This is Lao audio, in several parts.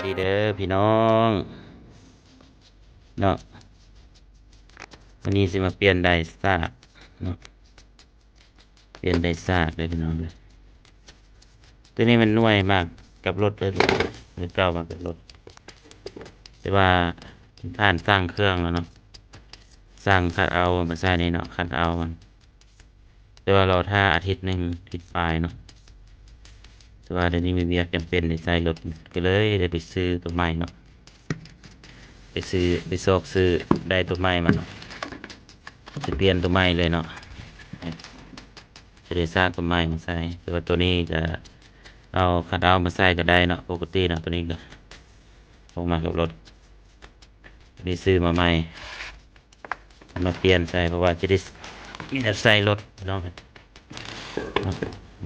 ດີເດີພີ່ນ້ອງເນາະ, ວັນນີ້ຊິມາປ່ຽນໄດສາກເນາະ, ປ່ຽນໄດສາກເດີພີ່ນ້ອງເດີ. ໂຕນີ້ມັນໜ່ວຍມາກັບລົດເດີ, ໜ່ວຍເກົ່າມາກັບລົດ, ແຕ່ວ່າທ່ານສັ່ງເຄື່ອງແລ້ວເນາະ, ສັ່ງຄັດເອົາມາໃສ່ນີ້ເນາະ, ຄັດເອົາມັນ ແຕ່ວ່າລໍຖ້າອາທິດໜຶ່ງ ອາທິດປາຍເນາະ, ແຕ່ວ່າດຽວນີ້ມີວຽກຈຳເປັນໄດ້ໃຊ້ລົດ ກໍເລີຍໄດ້ໄປຊື້ໂຕໃໝ່ເນາະ, ໄປຊື້ ໄປຊອກຊື້ໄດ້ໂຕໃໝ່ມາເນາະ, ຊິປ່ຽນໂຕໃໝ່ເລີຍເນາະ, ຊິໄດ້ຊາກໂຕໃໝ່ມາໃສ່. ແຕ່ວ່າໂຕນີ້ກະເອົາ ຄັດເອົາມາໃສ່ກໍໄດ້ເນາະ, ປົກກະຕິເນາະ, ໂຕນີ້ກໍອອກມາກັບລົດ, ໂຕນີ້ຊື້ມາໃໝ່. ມາປ່ຽນໃສ່ ເພາະວ່າຈະໄດ້ມີແນວໃສ່ລົດເນາະ,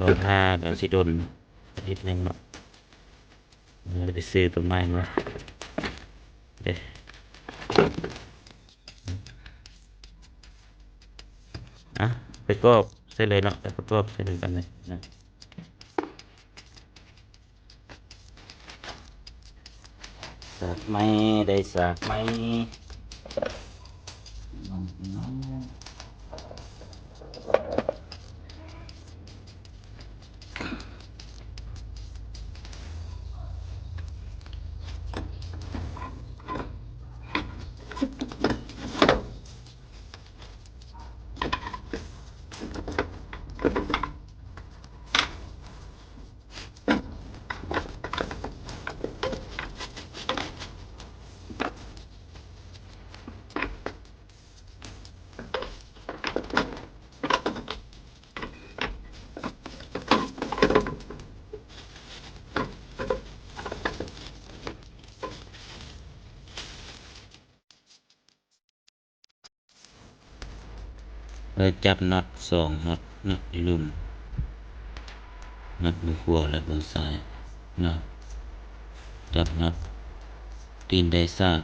ລົດຫາກໍຊິດົນອາທິດໜຶ່ງເນາະ, ໄດ້ຊື້ໂຕໃໝ່ມາເດ້. ອ່ະ ປະກອບໃສ່ເລີຍເນາະ, ໄປປະກອບໃສ່ນຳກັນເລີຍນະ. ສາກໃໝ່ ໄດ້ສາກໃໝ່. ແລ້ວຈັບນັອດສອງນັອດເນາະ, ຢ່າລືມນັອດເບື້ອງຂວາ ແລະ ເບື້ອງຊ້າຍເນາະ, ຈັບນັອດຕີນໄດສາກ.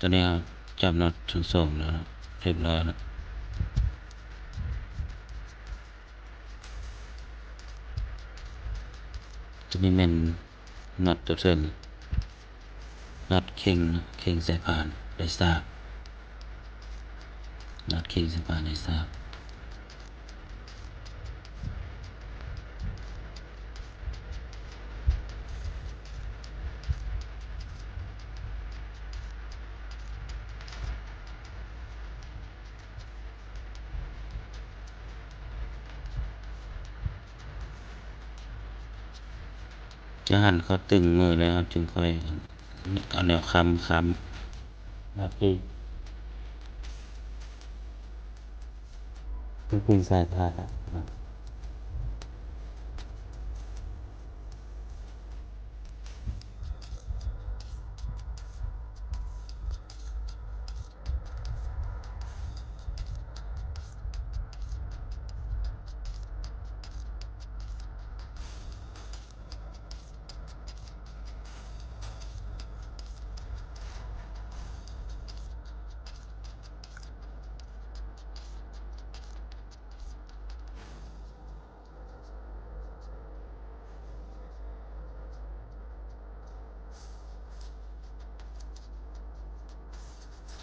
ຕອນນີ້ເຮົາຈັບນັອດທັງສອງແລ້ວ ຮຽບຮ້ອຍແລ້ວ. ຕົວນີ້ແມ່ນນັອດຕົວເທິງ, ນັອດເຄັ່ງ, ເຄັ່ງສາຍພານໄດສາກ, ນັອດເຄັ່ງສາຍພານໄດສາກ. ຈະຫັນເຂົາຕຶງມືແລ້ວ ເຮົາຈຶ່ງຄ່ອຍເອົາແນວຄ້ຳ, ຄ້ຳມາປີກ ຄືປີກສາຍພານ.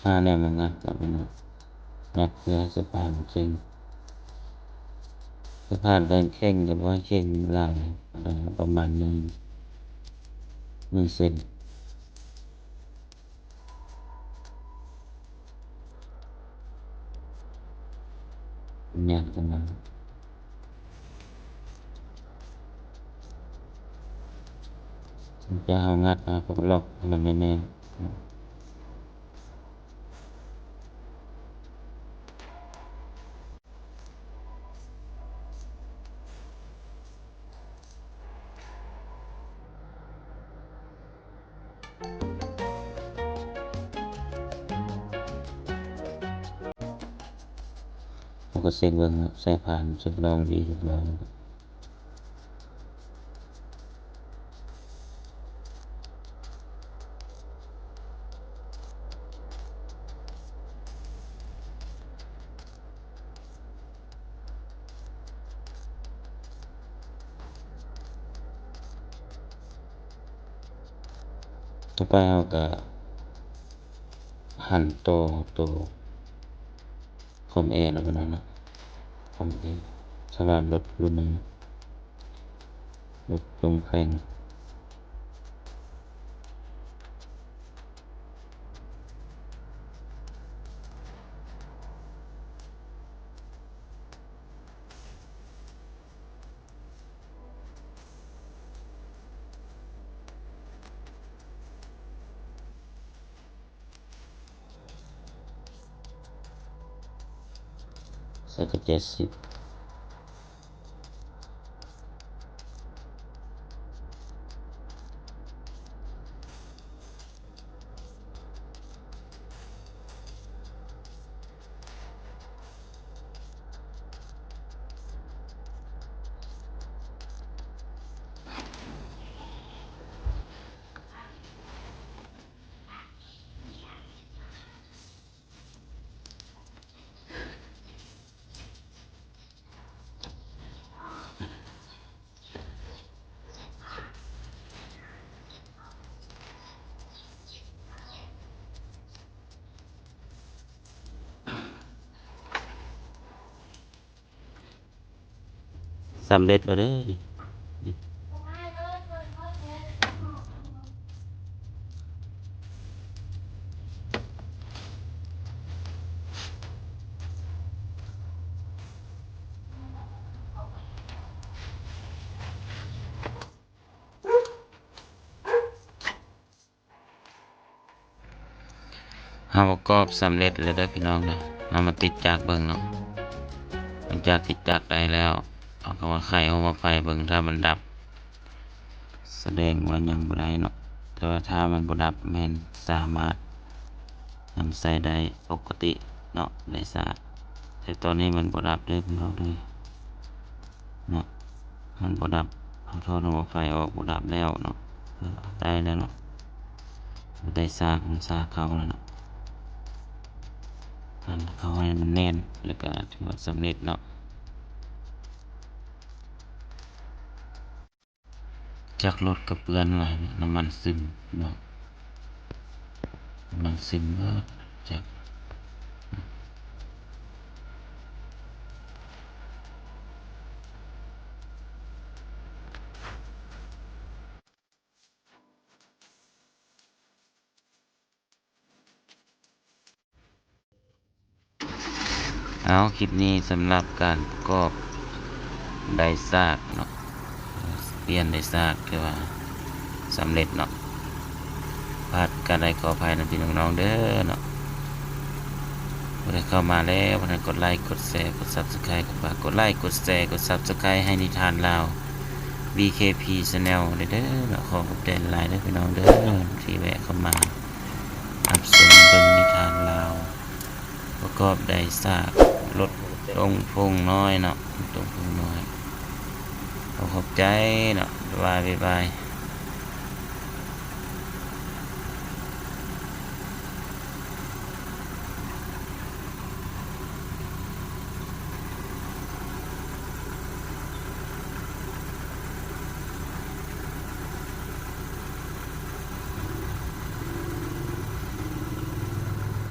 ຫາແນວມາງັດກັບມັນເນາະ, ງັດເພື່ອໃຫ້ສາຍພານເຄັ່ງ, ສາຍພານຕ້ອງເຄັ່ງ ແຕ່ບໍ່ໃຫ້ເຄັ່ງຫຼາຍ, ເອົາປະມານໜຶ່ງ ໜຶ່ງເຊັນ. ແນວປະມານ ຈະເອົາງັດມາ ເຮົາກໍລັອກໃຫ້ມັນແໜ້ນໆ. ເຮົາກໍເຊັກເບິ່ງເນາະ, ສາຍພານເຊັກລອງດີຮຽບຮ້ອຍ. ເ ຕໍ່ໄປເຮົາກະຫັນຕໍ່ໂຕຄອມແອລະບາດນີ້ເນາະ ຄອມແອ ສະຫວ່າງລົດລຸ້ນໜຶ່ງ ລົດຊົງແຂ່ງ. ໃສ່ກະແຈສິບ. ສຳເລັດແລ້ວເດີ້. ເຮົາປະກອບສຳເລັດແລ້ວເດີ້ພີ່ນ້ອງເດີ້. ເຮົາມາຕິດຈັກເບິ່ງເນາະ. ຫຼັງຈາກຕິດຈັກໄດ້ແລ້ວ ເຮົາກະມາໄຂຫົວໝາກໄຟເບິ່ງ. ຖ້າມັນດັບ ສະແດງວ່າຍັງບໍ່ໄດ້ເນາະ, ແຕ່ວ່າຖ້າມັນບໍ່ດັບແມ່ນສາມາດນຳໃຊ້ໄດ້ປົກກະຕິເນາະ ໄດ້ສາກ. ແຕ່ຕອນນີ້ມັນບໍ່ດັບເດີ້ພີ່ນ້ອງເດີ້. ເນາະ ມັນບໍ່ດັບ. ເຮົາຖອດຫົວໝາກໄຟອອກ ບໍ່ດັບແລ້ວເນາະ. ເອີ ໄດ້ແລ້ວເນາະ. ໄດ້ສາກ ມັນສາກເຂົ້າແລ້ວເນາະ. ອັນເຂົ້າໃຫ້ມັນແໜ້ນ ແລ້ວກະຖືວ່າສຳເລັດເນາະ. ຈັກລົດກະເປື້ອນຫຼາຍເນາະ ນ້ຳມັນຊຶມເນາະ. ມັນຊຶມເບິດຈັກ. ເອົາ ຄລິບນີ້ສຳລັບການປະກອບໄດສາກເນາະ, ປ່ຽນໄດສາກ ຖືວ່າສຳເລັດເນາະ. ພາດການໃດຂໍອະໄພນຳພີ່ນ້ອງເດີ້ເນາະ. ຜູ້ໃດເຂົ້າມາແລ້ວ ພາດການກົດໄລ ກົດແຊ ກົດຊັບສະໄຄຣບ໌ ກໍຝາກກົດໄລ ກົດແຊ ກົດຊັບສະໄຄຣບ໌ ໃຫ້ນິທານລາວ ບີເຄພີ ແຊນແນວ ເດີເນາະ. ຂໍຂອບໃຈຫຼາຍເດີພີ່ນ້ອງເດີ ທີ່ແວະເຂົ້າມາຮັບຊົມເບິ່ງນິທານລາວ ປະກອບໄດ້ສາກລົດຕົງພົງນ້ອຍເນາະ ຕົງພົງນ້ອຍ. ຂໍຂອບໃຈເນາະ ບາຍບາຍ.